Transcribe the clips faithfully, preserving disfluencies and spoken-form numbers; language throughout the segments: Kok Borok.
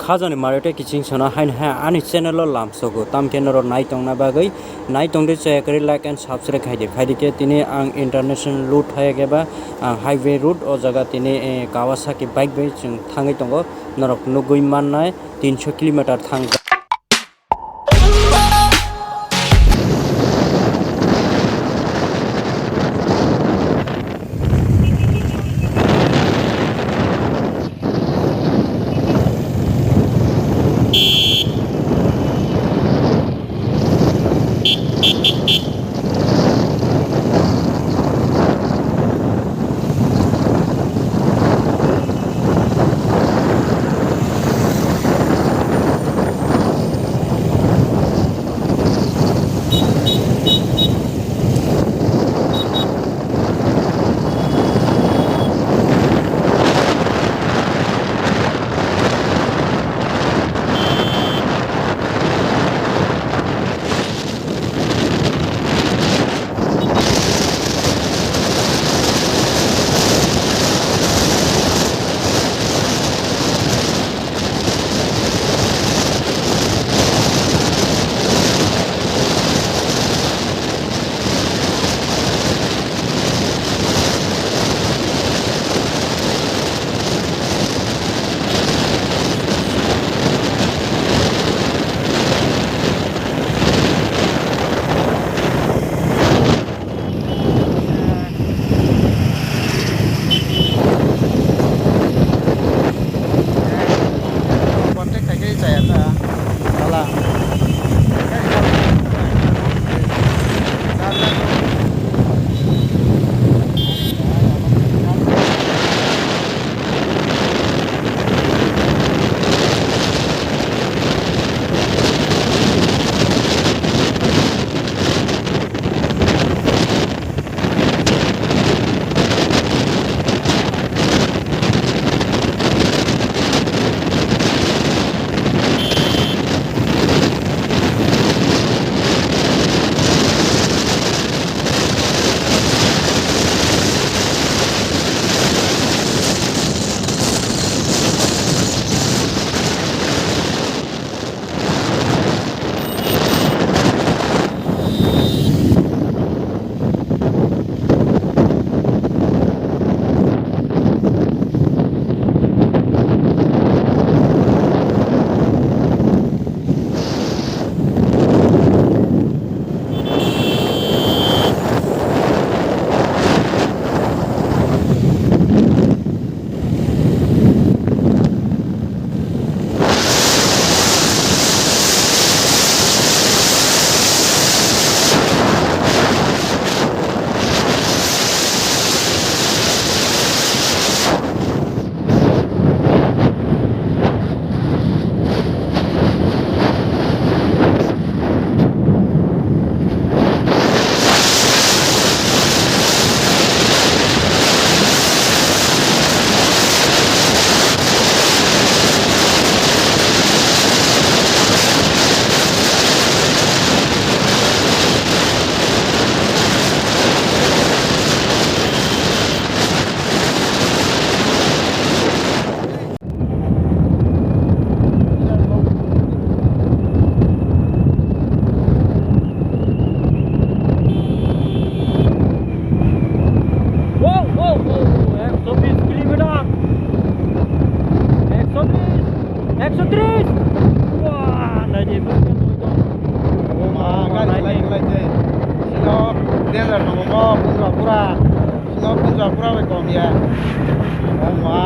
Khajani mario tei kiching sona haino hai ani channel o lamsogo, tamkhe norok naitongna bagwi naitongdi chaya kwrwi like and subscribe khaidi. Phaidi khe tini ang international route hai khe ba ang highway route o jaga tini, eh, Kawasaki bike bai chwng thangwi tongo. Norok nugwi mannai tinso kilometer thang. Contact khai khe chaya ta. Hala. Wow, wow, wow, ekso bis kilometer. Ekso bis, ekso tris. Wah, naidi, bwskango. Oh, ma, gari khlai, khlai, khlai, khlai. Sino, danger tongo, mo, pura, pura. Sino punja pura bai kom ya. Oh ma,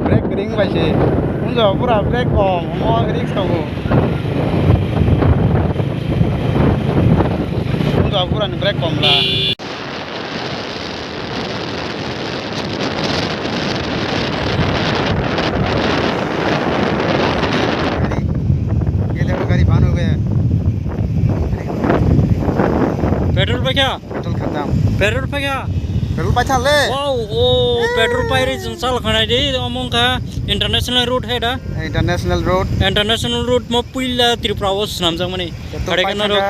brake ring bai se. Punja pura brake kom, omo risk tongo. Punja pura ni brake kom la. Gari, gele gari ban ho gaya. Petrol pai kha? Petrol khatam. Petrol paikha? Petrol paikha le. Wow, o, eh, petrol pairi chwng chal khanai di, omo wngkha international road hai da. International road. International road mo puila Tripura o swnamjak mani. Petrol paikha norok,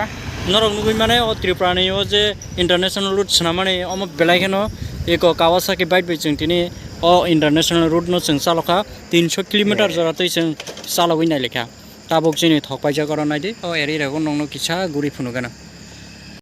norok nugui mane o Tripura ni o je international road swnam mani omo belai kheno eko Kawasaki bike bai chwng tini O international road no chwng chalokha, tinso kilometer jora twi chwng chalogwi nailikha. Tabuk chini thok paijak oro naidi, o area rego nongno kisa guri phunukgano.